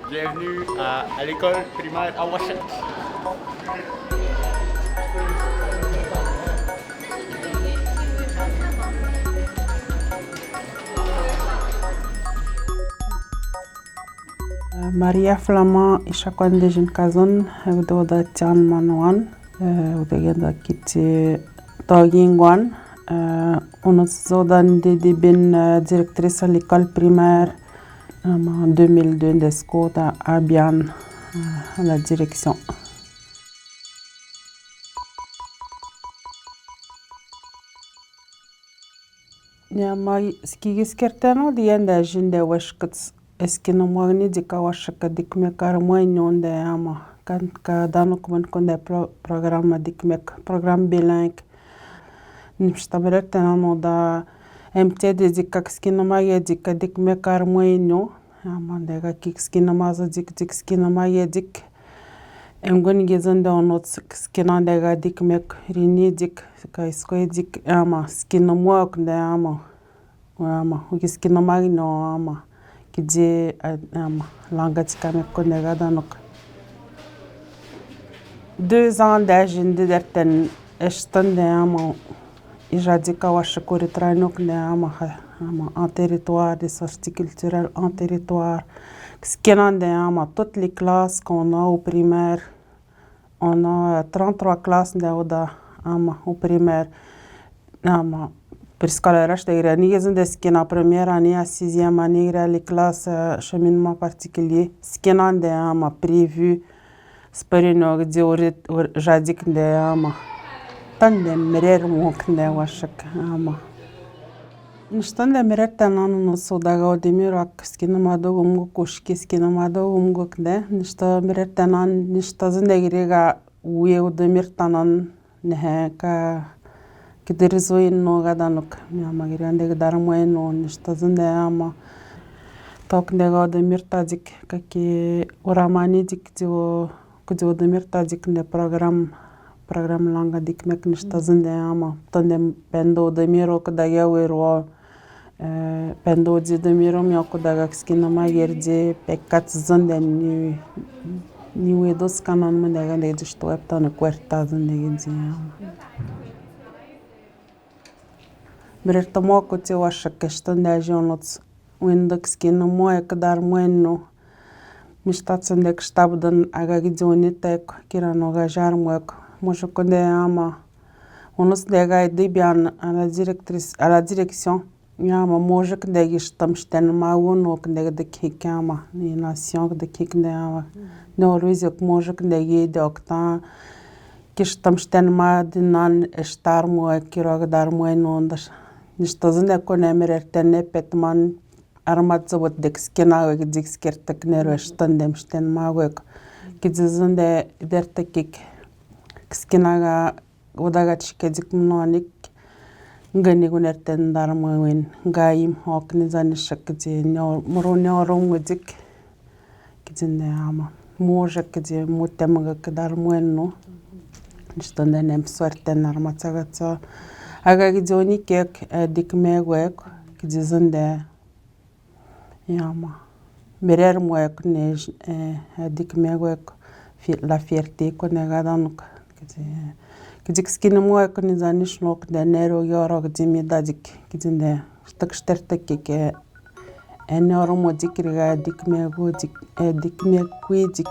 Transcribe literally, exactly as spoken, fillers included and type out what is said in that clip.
Bienvenue à, à l'école primaire Awashek. Maria Flamand, Ishakwan Dejin Kazon, eu de oda tian manuan, eu de genda kiti Toginguan, eu nos zodan de, de bin, eh, directrice à l'école primaire, ama deux mille deux de Skota Abian, eh, à la direction. Nia mai, ski, ski skerteno di enda jinde weshkets. Ski no magni di ka washek dikmek armoi no nde ama. Kan ka dano kuman konde pro-, programa dikmek, programa bilingue. Nim shtaberer tena no da M T D di ka ski no magi di ka dikmek armoi no. Ama nde ka kik ski no mazo dik, dik ski no magi dik. Engon gizon de onot ski no nde ka dikmek rini dik, ka iskoi dik, ama ski no mok nde ama. Ama, o ki ski no magi no ama. Ki di, eh, ama, langa di ka mek konde ka danok. Deux ans de jinde derten eston de ama. Ija di ka washek uri trainok de ama, ha, ama, en territoire, de sortie culturelle en territoire. Ski no nde ama, toutes les classes qu'on a au primaire. On a trente-trois classes nde oda ama, au primaire. Ama, préscolaire ash de gira, ni gezin de ski na première année, à sixième année, gira les classes, euh, cheminement particulier. Ski no nde ama, prévu. Spari no gidi uri, uri, jadik nde ama. Tande mirer mok nde washek ama. Nishton de mirer tanan no soda ga odemir ak ski no mado gumgo kushki ski no mado gumgo kde. Nishton mirer tanan, nishton zinde giri ga uye odemir tanan nehe ka kidirizo ino ga danok. Ni ama giri ande ga darmo ino, nishton zinde ama. Tok nde ga odemir tadik ka ki uramani dik dio Kudi odemir tadik nde program, program langa dikmek nishta zinde ama. Tande pendo odemir o kudaga wiro, eh, pendo di odemir o mi o kudaga kiskina magerdi, pekat zinde ni, ni wido skanan mendega nde di shto eptane kuerta zinde gidi ama. Mirer tamo kuti washek kishto nde aji onot. Windek skino mo ek dar mweno. Mishtat sendek shtabdan aga gidi oni tek kira no gajar mwek. Mojok nde ama. Onos nde ga edi bian a la directrice, a la direction. Ni ama mojok nde gishtam shten ma wono kende de kik ama. Ni nation de kik nde ama. Ne always ek mojok nde gi de okta. Kishtam shten ma dinan eshtar mo ek kiro ga dar mweno nda. Nishta zinde kone mirer tene petman. Armat zobot dek skina wek dik skertek nero eshtan dem shten ma wek. Kidi zinde dertek kik skina ga udaga tshike dik mnonik. Ngani guner ten dar mo win. Ga im hok ni zani shek di nyo, moro nyo rom dik. Kidi nde ama. Mojek kidi mutem ga kidar mweno. Nishta nde nem suerte nar matsagatsa. Aga kidi oni kek, eh, dik me wek. Kidi zinde. Ama. Mirer mwek ne, eh, eh, dik me wek. Fi-, la fierté kone ga danuk. Kidi, kidi kiskini mwek ni zani shnok nde nero yoro kidi mi dadik. Kidi nde. Shtek shtertek kike. Ene oro mo dikiri ga dikme gu dik, eh, dikme kui dik.